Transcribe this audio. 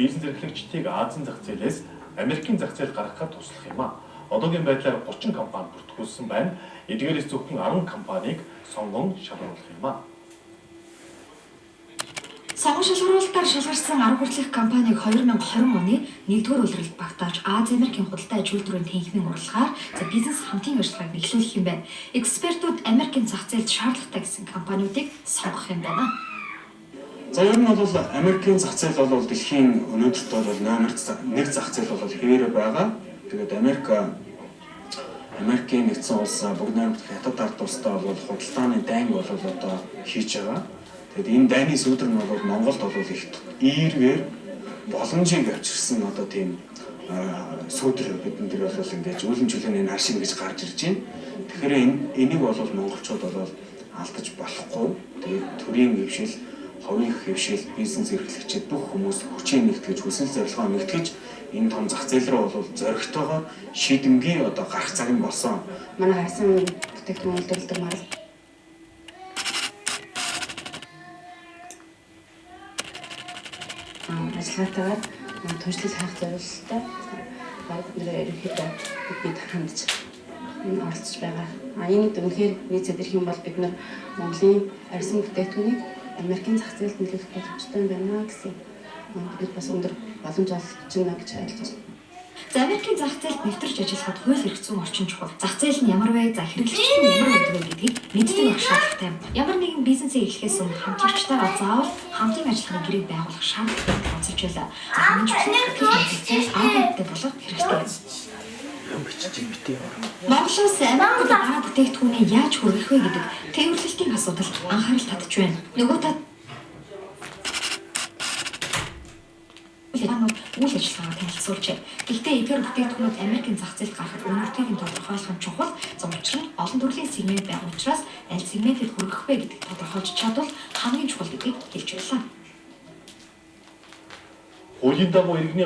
Бизнес эрхлэгчдийг Азийн зах зээлээс Америкийн зах зээл гаргахад туслах юм а. Одоогийн байдлаар 30 компани бүртгүүлсэн байна. Эдгээрээс зөвхөн 10 компанийг сонгон шалгаруулах юм а. Сонгон шалгаруулалтаар шалгарсан 10 хүртэлх компаниг 2020 оны 1-р улиралд багтааж Ази Америкийн худалдаа аж үйлдвэрийн танхимын урилгаар за бизнес хамтын ажиллагааг эхлүүлэх юм байна. Экспертүүд Америкийн зах зээлд шаардлагатай гэсэн компаниудыг сонгох юм байна. За ер нь бол Америкийн зах зээл бол дэлхийн өнөөдөрт бол номер 1 зах зээл бол хэвээрээ байгаа. Тэгээд Америкийн нэгдсэн улс бүгд найрамдах Хятад ард улстай бол худалдааны дайн бол одоо хийж байгаа. Тэгээд энэ дайны сүүдэр нь бол Монголд бол их ийргээр боломжийг авчирсан одоо тийм сүүдэр бидний дээр бол ингэж үүлэн чөлөөний нар шиг гэж гарч ирж байна. Тэгэхээр энийг бол монголчууд бол алдаж болохгүй. Тэгээд төрийн хэвшил, хувийн хэвшил, бизнес эрхлэгчид бүх хүмүүс хүчээ нэгтгэж, хүсэл зорилгоо нэгтгэж энэ том зах зээл рүү бол зоригтойгоор шийдэмгий одоо гарах цаг нь болсон. Манай гарсан бүтээгдэхүүн үйлдвэрлэдэг марал ажиллагаатайгаар туршлал хайх зорилготой баг бид нэр ерөнхийдөө бид хандж энэ оролцож байгаа. А энэ үнэхээр нийцээд ирэх юм бол бид нар Монголын арьсан бүтээгдэхүүнийг Америкийн зах зээлд нөлөөлөх боломжтой байна гэсэн бид бас өндөр боломж олж байна гэж ойлгож байна. За Америкийн зах зээлд нэвтэрч ажиллахад хууль эрх зүйн орчин чухал. Зах зээл нь ямар вэ? За хэрэглэгчид нь ямар байдаг вэ гэдгийг мэддэг байх шаардлагатай. Ямар нэгэн бизнесээ эхлэхээс өмнө хамтрагчтайгаа заавал хамтын ажиллагааны гэрээг байгуулах шаардлагатай онцолж байлаа. За хамгийн чухал нь сэтгэл арга болох хэрэгтэй. Юм бичиж битээ. Монголоос Америкт дараа бүтээгдэхүүнээ яаж хүргэх вэ гэдэг тээвэрлэлтийн асуудал анхаарал татж байна. Нөгөө талд компаниуд үйл ажиллагаагаа танилцуулжээ. Гэхдээ эдгээр бүтээгдэхүүнүүд Америкийн зах зээлд гарахад үнэртгийг нь тодорхойлох нь чухал. За учир нь олон төрлийн сегмент байгаа учраас аль сегментэд хүргэх вэ гэдгийг тодорхойлж чадвал хамгийн чухал гэдгийг хэлж байлаа. Хуулийн дагуу иргэний